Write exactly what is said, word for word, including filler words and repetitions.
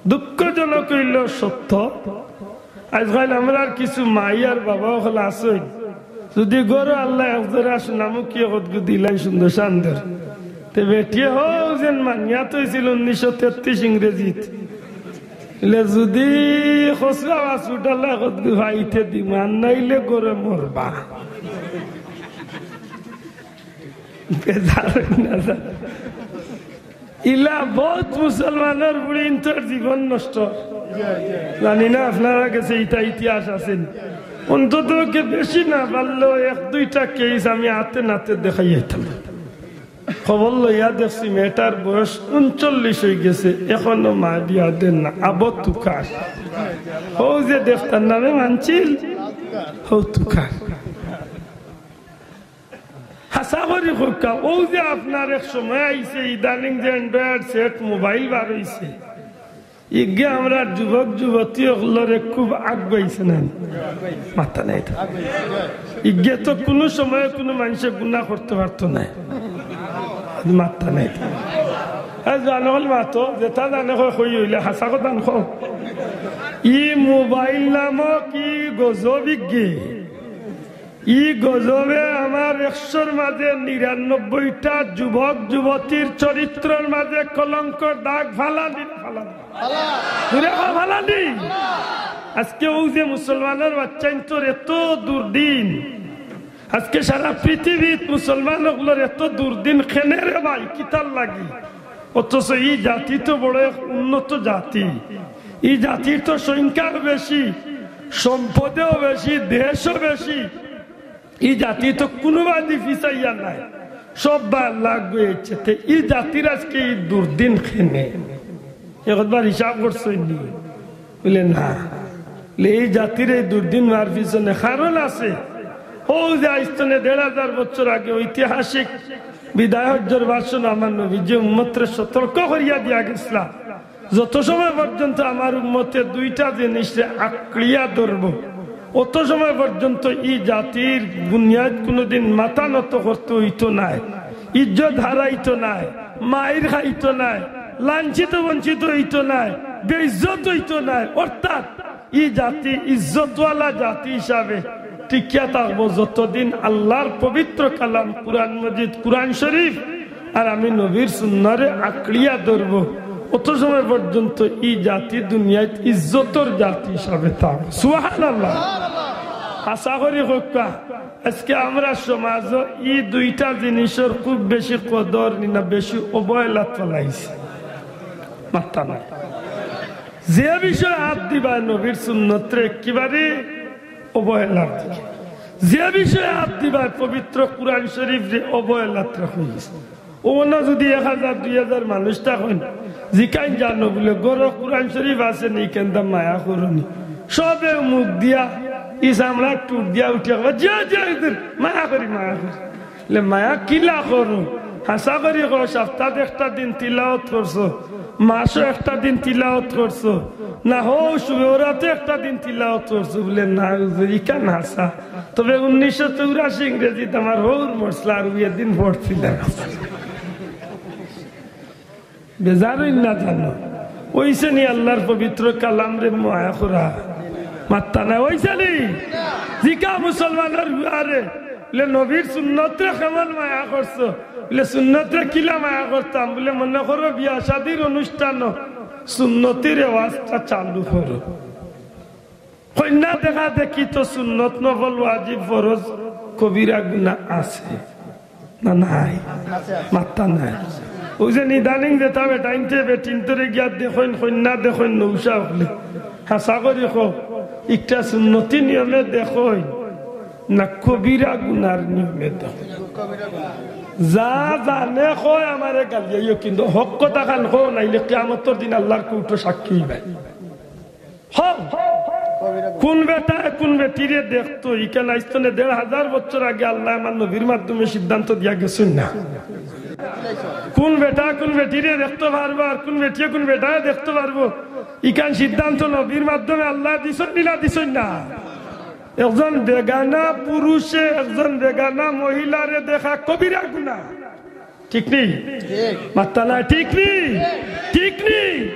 দুঃখজনক অইলো সত্য, আইজকাইল আমরার কিছু মাই আর বাবা অকল আছইন, যুদি ঘরো আল্লায় একজরা সোনামুখী অকলগু দিলাইন সুন্দর শানদার, তে বেটিয়ে হউ যেন মানিয়া থইছিল উনিশশো তেত্রিশ ইংরেজিত, ইলে যুদি খসরা বা ছুটালা অকলগু পাইতে দিমু, আর নাইলে ঘরো মরবা। বেজার অইন না যান। ইলা বউত মুসলমানর বুড়িন্তর জীবন নষ্ট। জানি না আপনারার গেছে ইতা ইতিহাস আছে নি। অন্তত কে বেশি না পারলেও এক দুইটা কেস আমি আতে নাতে দেখাইয়া দিতাম। খবর লইয়া দেখছি মেয়েটার বয়স ঊনচল্লিশ অইগেছে, এখনো মায় বিয়া দেন না, আবো তুকার। হউ যে দেখতার নামে মানছিল, হউ তুকার। হাছা করি কউক্কা, অউ যে আপনার এক সময় আইছে, ইদানিং যে Android set mobile বার অইছে, ইগে আমরার যুবক যুবতী অকলরে খুব আগুয়াইছে না? মাত্তা নাই তো। ইগে তো কুনু সময় কুনু মানষে গুনা করতে পারতো নায়, মাত্তা নাই তো। হ্যাঁ, জানো হল মাতো, যেটা জানে কয়, কই অইলে হাছা কথা কও। ই মোবাইল নামক ই গজব ইগে, ই গজবে আমার একশোর মাঝে নিরানব্বইটা যুবক যুবতীর চরিত্রর মাঝে কলঙ্কর দাগ ফালানি, ফালানি। জোরে কও, ফালানি। আজকে অউ যে মুসলমানর বাচ্চাইন্তর এত দুর্দিন, আজকে সারা পৃথিবীত মুসলমান অকলর এত দুর্দিন কেনে রে ভাই, কিতার লাগি? অথচ ই জাতি তো বড় এক উন্নত জাতি, ই জাতির তো সংখ্যাও বেশি, সম্পদেও বেশি, দেশও বেশি। ই জাতি তো কুনুবাদি পিছাইয়া নাই, সব বা আল্লাহ আগুয়াইছে। তে ই জাতির আজকে ই দুর্দিন কেনে? একবার হিসাব করছইন নি? বলে না। বলে ই জাতির ই দুর্দিন অওয়ার পিছনে কারণ আছে। অউ যে আইজ তনে দেড় হাজার বছর আগে ঐতিহাসিক বিদায় হজ্জর ভাষণ আমার নবীজি উম্মতরে সতর্ক করিয়া দিয়া গেছলা, যত সময় পর্যন্ত আমার উম্মতে দুইটা জিনিসরে আঁকড়িয়া ধরবো, অত সময় পর্যন্ত ই জাতির বুনিয়াদ কুনুদিন মাথা নত করতে অইতো নায়, ইজ্জত হারাইতো নায়, মাইর খাইতো নায়, লাঞ্ছিত বঞ্চিত অইতো নায়, বেইজ্জত অইতো নায়। অর্থাৎ ই জাতি ইজ্জতওয়ালা জাতি হিসাবে টিকিয়া থাকবো যতদিন আল্লাহর পবিত্র কালাম কুরআন মজিদ, কুরআন শরীফ আর আমি নবীর সুন্নতরে আঁকড়িয়া ধরবো, অত সময় পর্যন্ত ই জাতি দুনিয়াত ইজ্জতর জাতি হিসাবে থাকবো। সুবহানাল্লাহ। আশা করি কউক্কা, আজকে আমরার সমাজও ই দুইটা জিনিসর খুব বেশি কদর নি না, বেশি অবহেলাত ফালাইছে। মাত্তা নাই। যে বিষয়ে আত দিবায় নবীর সুন্নতরে একেবারে অবহেলার দিকে, যে বিষয়ে আত দিবায় পবিত্র কুরআন শরীফরে অবহেলাত রাখি গেছে। অউ না যুদি এক হাজার দুই হাজার মানুষ থাকইন, জিকাইন জানো বুলে, "ঘরো কুরআন শরীফ আছে নি, কেন্দা মায়া করো নি?" সবে মুখ দিয়া, ই চামড়ার টুট দিয়া উঠিয়া কইবা, "জি, জি, হুজুর, মায়া করি, মায়া করি।" বলে, "মায়া কিলা করো? হাছা করি কও, সপ্তাত একটা দিন তিলাওত করছো, মাসো একটা দিন তিলাওত করছো, না হউ শুভরাতে একটা দিন তিলাওত করছো?" বলে, "না হুজুর, ইখান হাছা। তবে উনিশশো চৌরাশি ইংরেজিত আমার হউর মরছলা, আর অউ এদিন পড়ছিলাম।" বেজার অইন না জানো? অইছে নি আল্লাহর পবিত্র কালামরে মায়া করা? মাত্তা নাই, অইছে নি? জিকা মুসলমানর পুয়ারে, বলে, "নবীর সুন্নতরে কেমন মায়া করছো?" বলে, "সুন্নতরে কিলা মায়া করতাম?" বলে, "মনে করো বিয়া শাদির অনুষ্ঠানো সুন্নতি রেওয়াজটা চালু করো।" কইন্যা দেখা দেখি তো সুন্নত, নফল, ওয়াজিব, ফরজ, কবিরা গুনা আছে না নাই? মাত্তা নাই। অউ যে ইদানিং যেতা বেটাইন্তে বেটিন্তরে গিয়া দেখইন, কইন্যা দেখইন, নৌশা অকলে। হাছা করি কও, ইকটা সুন্নতি নিয়মে দেখইন না কবিরা গুনার নিয়মে দেখইন? যা জানে কয় আমারে গালিয়াইও, কিন্তু হক কথাখান কও, নাইলে কিয়ামতর দিন আল্লাহর কোর্টো সাক্ষী অইবায়। হক। কুন বেটায় কুন বেটিরে দেখতো, ইখান আইজ তনে দেড় হাজার বছর আগে আল্লায় আমার নবীর মাধ্যমে সিদ্ধান্ত দিয়া গেছইন না? কুন বেটায় কুন বেটিরে দেখতো পারবো আর কুন বেটিয়ে কুন বেটারে দেখতো পারবো, ইখান সিদ্ধান্ত নবীর মাধ্যমে আল্লায় দিছইন নি না দিছইন না? একজন বেগানা পুরুষে একজন বেগানা মহিলারে দেখা কবিরা গুনা, ঠিক নি? মাত্তা নাই, ঠিক নি? ঠিক নি?